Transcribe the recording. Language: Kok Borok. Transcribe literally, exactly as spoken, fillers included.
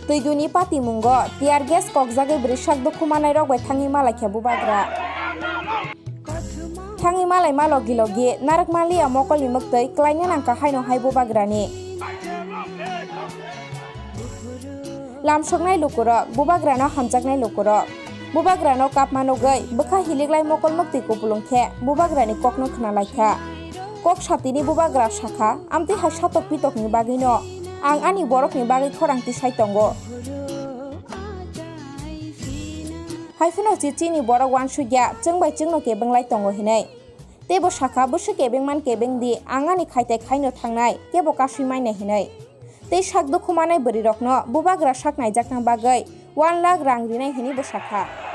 Twiduni patimungo tear gas kokjagwi bwrwi sak dukhu manai rok bai thangwi malaikha bubagra. Thangwi malai ma logi logi narwkmaliya mokolni mwktwi klaina nangkha haino hai bubagrani. Lamsoknai lukurok, bubagrano hamjaknai lukurok. Bubagrano kapma nugwi bwkha hiliklai mokol mwktwi kupulung khe bubagrani kokno khna laikha. Kok satini bubagra sakha, amtwi hai satok pitokni bagwino ang ani borokni bagwi khorang tisai tongo. Haiphano chichini borok wansukya, chwng bai chwngno kebeng lai tongo hinwi. Teibo sakha, bwswk kebeng man kebeng di, ang ani khaitai khaino thangnai, kebo kasui mainai hinwi. Tei sak dukhu manai bwrwirokno bubagra sak naijakna bagwi one lakh rang rinai hinwi bo sakha.